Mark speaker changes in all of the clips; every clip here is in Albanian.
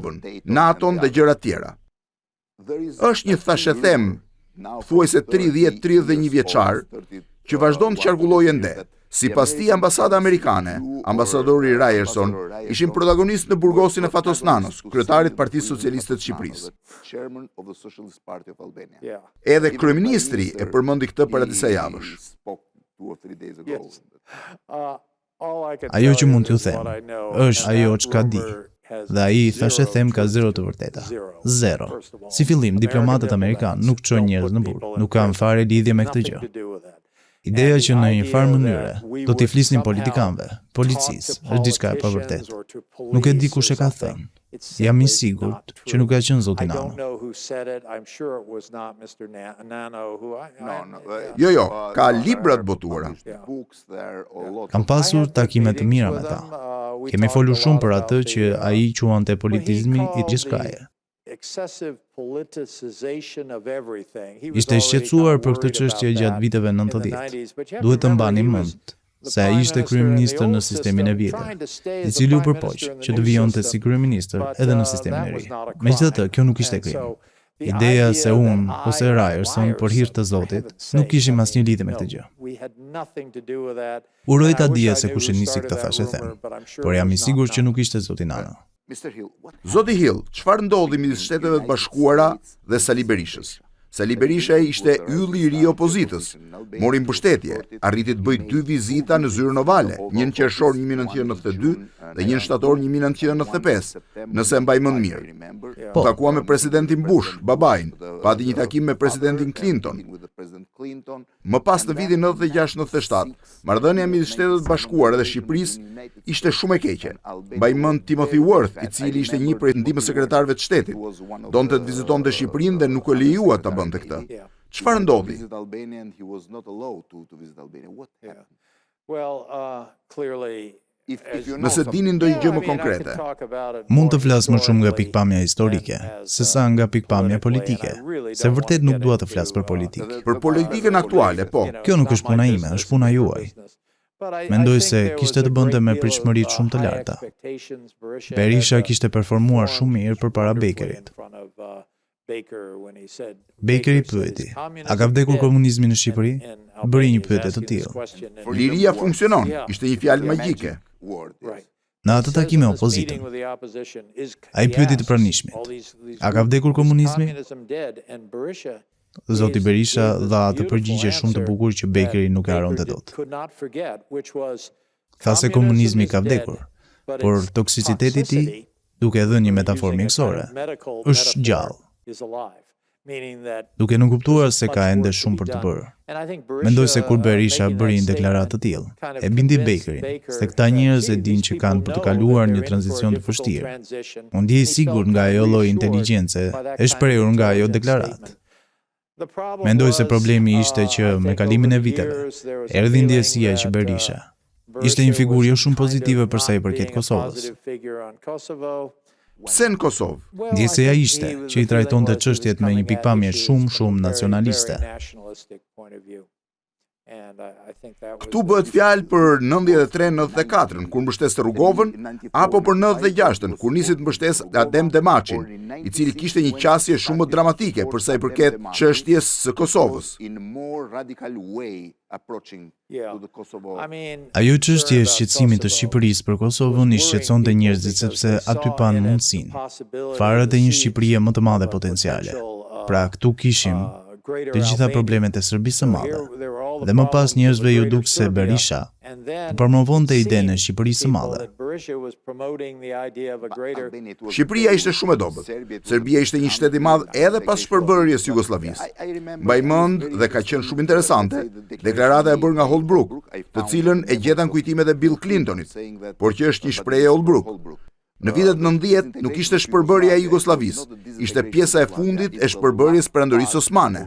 Speaker 1: Rugovën, NATO-n dhe gjëra të tjera. Është një thashethem thuajse 30-31 vjeçar që vazhdon të qarkullojë ende. Sipas tij, ambasada amerikane, ambasadori Ryerson, ishin protagonistë në burgosjen e Fatos Nanos, kryetarit të Partisë Socialiste të Shqipërisë. Edhe kryeministri e përmendi këtë para disa javësh.
Speaker 2: Ajo që mund t'ju them, është ajo çka di. Dhe ai thashethem ka zero të vërteta. Zero. Si fillim, diplomatët amerikanë nuk çojnë njerëz në burg, nuk kanë fare lidhje me këtë gjë. Ideja që në një farë mënyre do t'i flisnin politikanëve, policisë, është diçka e pavërtetë. Nuk e di kush e ka thënë. Jam i sigurt që nuk ka qenë zoti Nano.
Speaker 1: Jo, jo, ka libra të botuara.
Speaker 2: Kam pasur takime të mira me ta. Kemi folur shumë për atë që ai quante politizmi i gjithçkaje. Ishte i shqetësuar për këtë çështje gjatë viteve 90. Duhet të mbani mend se ai ishte kryeministër në sistemin e vjetër, i cili u përpoq që të vijonte si kryeministër edhe në sistemin e ri. Megjithatë, kjo nuk ishte krim. Ideja se unë ose Ryerson, për hir të Zotit, nuk kishim asnjë lidhje me këtë gjë. Uroj ta dija se kush e nisi këtë thashethem, por jam i sigurt që nuk ishte zoti Nano.
Speaker 1: Zoti Hill, çfarë ndodhi midis Shteteve të Bashkuara dhe Sali Berishës? Sali Berisha ishte ylli i ri i opozitës. Mori mbështetje, arriti të bëjë dy vizita në zyrën ovale, një në qershor 1992 dhe një në shtator 1995, nëse e mbaj mend mirë.
Speaker 2: Po.
Speaker 1: U takua me presidentin Bush, babain, pati një takim me presidentin Clinton. Më pas në vitin 96-97, marrëdhënia midis Shteteve të Bashkuara dhe Shqipërisë ishte shumë e keqe. Mbaj mend Timothy Worth, i cili ishte një prej ndihmës sekretarëve të shtetit. Donte të vizitonte Shqipërinë dhe nuk e lejua ta bënte këtë. Çfarë ndodhi? Nëse dini ndonjë gjë më konkrete.
Speaker 2: Mund të flas më shumë nga pikëpamja historike, se sa nga pikëpamja politike, se vërtet nuk dua të flas për politikë.
Speaker 1: Për politikën aktuale, po.
Speaker 2: Kjo nuk është puna ime, është puna juaj. Mendoj se kishte të bënte me pritshmëritë shumë të larta. Berisha kishte performuar shumë mirë përpara Bakerit. Bakeri pyeti, a ka vdekur komunizmi në Shqipëri? Bëri një pyetje të tillë.
Speaker 1: Liria funksionon, ishte një fjalë magjike.
Speaker 2: Në atë takim me opozitën, ai pyeti të pranishmit, a ka vdekur komunizmi? Zoti Berisha dha atë përgjigje shumë të bukur që Bakeri nuk e harronte dot. Tha se komunizmi ka vdekur, por toksiciteti i tij, duke dhënë një metaforë mjekësore, është gjallë. Duke nënkuptuar se ka ende shumë për të bërë. Mendoj se kur Berisha bëri një deklaratë të tillë, e bindi Bakerin se këta njerëz e dinë që kanë për të kaluar një tranzicion të vështirë. U ndje i sigurt nga ajo lloj inteligjence e shprehur nga ajo deklaratë. Mendoj se problemi ishte që me kalimin e viteve, erdhi ndjesia që Berisha ishte një figurë jo shumë pozitive për sa i përket Kosovës.
Speaker 1: Pse në Kosovë?
Speaker 2: Ndjesia ishte që i trajtonte çështjet me një pikëpamje shumë shumë nacionaliste.
Speaker 1: Këtu bëhet fjalë për 93-94-ën, kur mbështeste Rugovën, apo për 96-ën, kur nisi të mbështesë Adem Demaçin, i cili kishte një qasje shumë më dramatike për sa i përket çështjes së Kosovës.
Speaker 2: Ajo çështje e shqetësimit të Shqipërisë për Kosovën i shqetësonte njerëzit sepse aty panë mundësinë, farat e një Shqipërie më të madhe potenciale. Pra këtu kishim të gjitha problemet e Serbisë së Madhe. Dhe më pas njerëzve iu duk se Berisha po promovonte idenë e Shqipërisë së Madhe.
Speaker 1: Shqipëria ishte shumë e dobët. Serbia ishte një shtet i madh edhe pas shpërbërjes së Jugosllavisë. Mbaj mend dhe ka qenë shumë interesante deklarata e bërë nga Holbrooke, të cilën e gjeta në kujtimet e Bill Clintonit, por që është një shprehje e Holbrooke. Në vitet 90 nuk ishte shpërbërja e Jugosllavisë, ishte pjesa e fundit e shpërbërjes Perandorisë Osmane.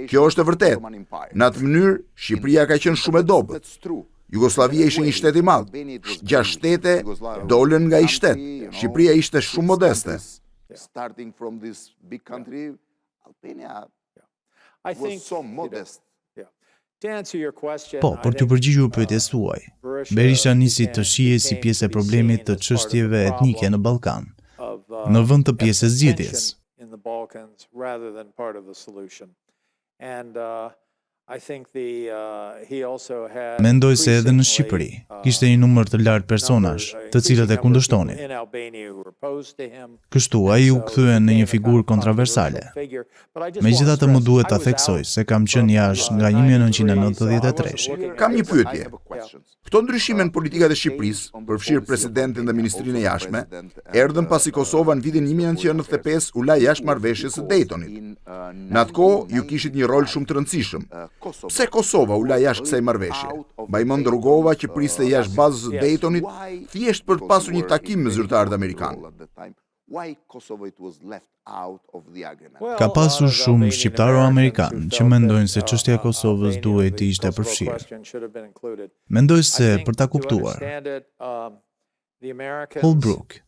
Speaker 1: Kjo është e vërtetë. Në atë mënyrë, Shqipëria ka qenë shumë e dobët. Jugosllavia ishte një shtet i madh. Gjashtë shtete dolën nga ai shtet. Shqipëria ishte shumë modeste.
Speaker 3: Starting from this big country, Albania was so modest.
Speaker 2: Po, për t'u përgjigjur pyetjes tuaj, Berisha nisi të shihej si pjesë e problemit të çështjeve etnike në Ballkan. në vend të pjesë e zgjidhjes. Mendoj se edhe në Shqipëri kishte një numër të lartë personash, të cilët e kundërshtonin. Kështu, ai u kthye në një figurë kontraversale. Megjithatë më duhet ta theksoj se kam qenë jashtë nga 1993-shi.
Speaker 1: Kam një pyetje. Këto ndryshime në politikat e Shqipërisë, përfshirë presidentin dhe Ministrinë e Jashtme, erdhën pasi Kosova në vitin 1995 u la jashtë marrëveshjes së Daytonit. Në atë kohë ju kishit një rol shumë të rëndësishëm. Pse Kosova u la jashtë kësaj marrëveshje? Mbaj mend Rugova që priste jashtë bazës së Daytonit thjesht për të pasur një takim me zyrtarët amerikanë.
Speaker 2: Ka pasur shumë shqiptaro-amerikanë që mendojnë se çështja e Kosovës duhej të ishte përfshirë. Mendoj se për ta kuptuar, Holbrooke,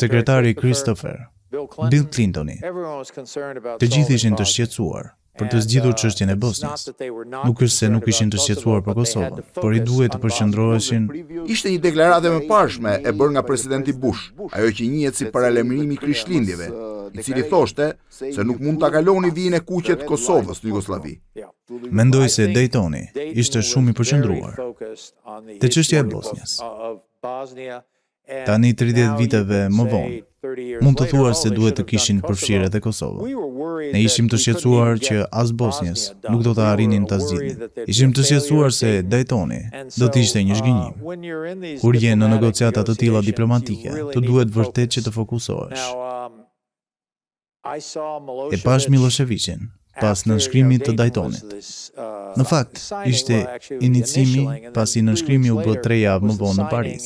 Speaker 2: sekretari Christopher, Bill Clintoni, të gjithë ishin të shqetësuar për të zgjidhur çështjen e Bosnjës. Nuk është se nuk ishin të shqetësuar për Kosovën, por i duhej të përqendroheshin
Speaker 1: Ishte një deklaratë e mëparshme e bërë nga presidenti Bush, ajo që njihet si paralajmërimi i Krishtlindjeve, i cili thoshte se nuk mund ta kaloni vijën e kuqe të Kosovës në Jugosllavi.
Speaker 2: Mendoj se Daytoni ishte shumë i përqendruar te çështja e Bosnjës. Tani 30 viteve më vonë, mund të thuash se duhet të kishin përfshirë edhe Kosovën. Ne ishim të shqetësuar që as Bosnjës nuk do të arrinin ta zgjidhnin. Ishim të shqetësuar se Daytoni do të ishte një zhgënjim. Kur je në negociata të tilla diplomatike, të duhet vërtet që të fokusohesh. E pash Millosheviqin pas nënshkrimit të Daytonit. Në fakt, ishte inicimi pasi nënshkrimi u bë tre javë më vonë në Paris.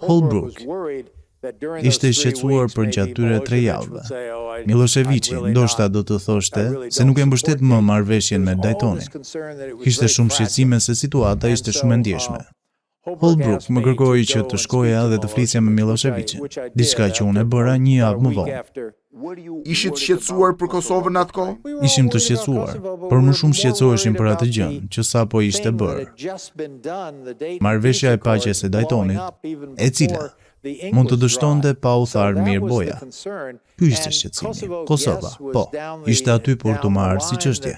Speaker 2: Holbrooke ishte i shqetësuar për gjatë tyre tre javëve. Millosheviqi ndoshta do të thoshte se nuk e mbështet më marrëveshjen me Daytonin. Kishte shumë shqetësime se situata ishte shumë e ndjeshme. Holbrooke më kërkoi që të shkoja dhe të flisja me Millosheviqin, diçka që unë e bëra një javë më vonë.
Speaker 1: Ishit shqetësuar për Kosovën në atë kohë?
Speaker 2: Ishim të shqetësuar, por më shumë shqetësoheshim për atë gjë që sapo ishte bërë. Marrëveshja e paqes e Daytonit, e cila mund të dështonte pa u tharë mirë boja. Ky ishte shqetësimi. Kosova, po, ishte aty për t'u marrë si çështje.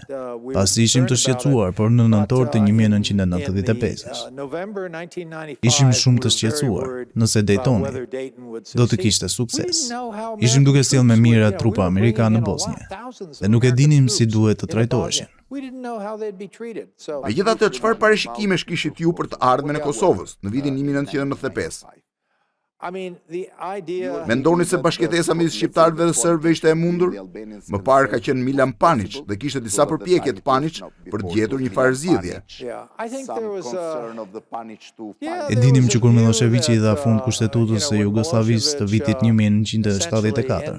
Speaker 2: Pasi ishim të shqetësuar, por në nëntor të 1995-s. Ishim shumë të shqetësuar nëse Daytoni do të kishte sukses. Ishim duke sjellë me mijëra trupa amerikanë në Bosnjë dhe nuk e dinim si duhet të trajtoheshin.
Speaker 1: Megjithatë, çfarë parashikimesh kishit ju për të ardhmen e Kosovës në vitin 1995? Mendoni se bashkëjetesa midis shqiptarëve dhe serbëve ishte e mundur? Më parë ka qenë Milan Panic dhe kishte disa përpjekje të Panic për të gjetur një farë zgjidhje.
Speaker 2: E dinim që kur Millosheviqi i dha fund kushtetutës së Jugosllavisë të vitit 1974,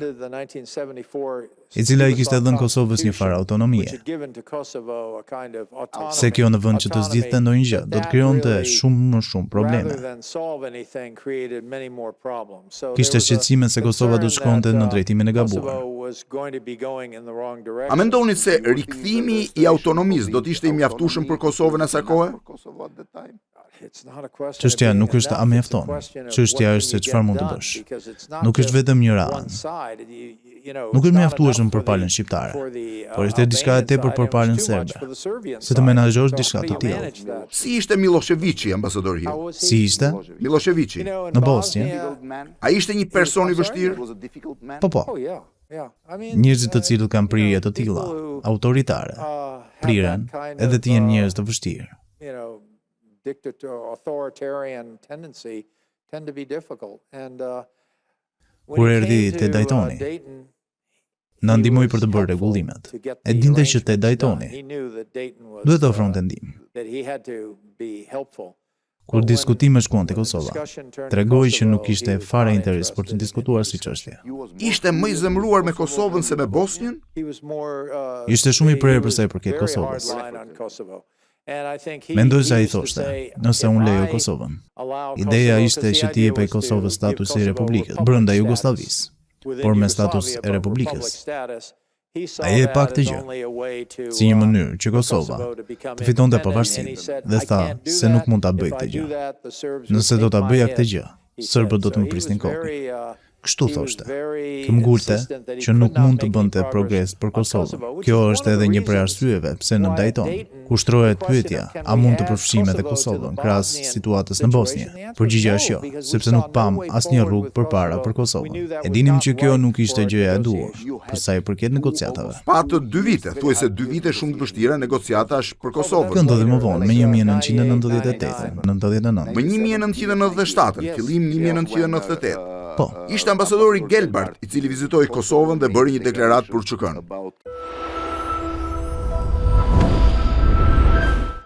Speaker 2: e cila i kishte dhënë Kosovës një farë autonomie. Se kjo në vend që të zgjidhte ndonjë gjë, do të krijonte shumë më shumë probleme. Kishte shqetësime se Kosova do të shkonte në drejtimin e gabuar.
Speaker 1: A mendoni se rikthimi i autonomisë do të ishte i mjaftueshëm për Kosovën asaj kohe?
Speaker 2: Çështja nuk është a mjafton, çështja është se çfarë mund të bësh. Nuk është vetëm njëra anë. Nuk është mjaftueshëm për palën shqiptare, por ishte diçka e tepër për palën serbe. Se të menaxhosh diçka të tillë.
Speaker 1: Si ishte Millosheviqi, ambasador Hill?
Speaker 2: Si ishte?
Speaker 1: Millosheviqi.
Speaker 2: Në Bosnjë?
Speaker 1: A ishte një person i vështirë?
Speaker 2: Po po. Njerëzit të cilët kanë prirje të tilla, autoritare, priren edhe të jenë njerëz të vështirë.
Speaker 3: dictator authoritarian tendency tend to be difficult and uh
Speaker 2: Kur erdhi te Daytoni, na ndihmoi për të bërë rregullimet. E dinte që te Daytoni duhet të ofronte ndihmë. Kur diskutimet shkuan te Kosova, tregoi që nuk kishte fare interes për të diskutuar si çështje.
Speaker 1: Ishte më i zemëruar me Kosovën se me Bosnjën?
Speaker 2: Ishte shumë i prerë për sa i përket Kosovës. Mendoj se ai thoshte, nëse unë lejoj Kosovën. Ideja ishte që t'i jepej Kosovës statusi i Republikës brenda Jugosllavisë, por me status e Republikës. Ai e pa këtë gjë si një mënyrë që Kosova të fitonte pavarësinë dhe tha se nuk mund ta bëj këtë gjë. Nëse do ta bëja këtë gjë, serbët do të më prisnin kokën. Kështu thoshte. Këmbëngulte që nuk mund të bënte progres për Kosovën. Kjo është edhe një prej arsyeve pse në Dayton, ku shtrohet pyetja, a mund të përfshijmë edhe Kosovën krahas situatës në Bosnjë? Përgjigjja është jo, sepse nuk pam asnjë rrugë përpara për Kosovën. E dinim që kjo nuk ishte gjëja e duhur për sa i përket negociatave.
Speaker 1: Patë dy vite, thuajse dy vite shumë të vështira negociatash për Kosovën.
Speaker 2: Kjo ndodhi më vonë, më 1998, 99.
Speaker 1: Më 1997, fillim 1998.
Speaker 2: Po.
Speaker 1: Ishte ambasadori Gelbart, i cili vizitoi Kosovën dhe bëri një deklaratë për UÇK-n.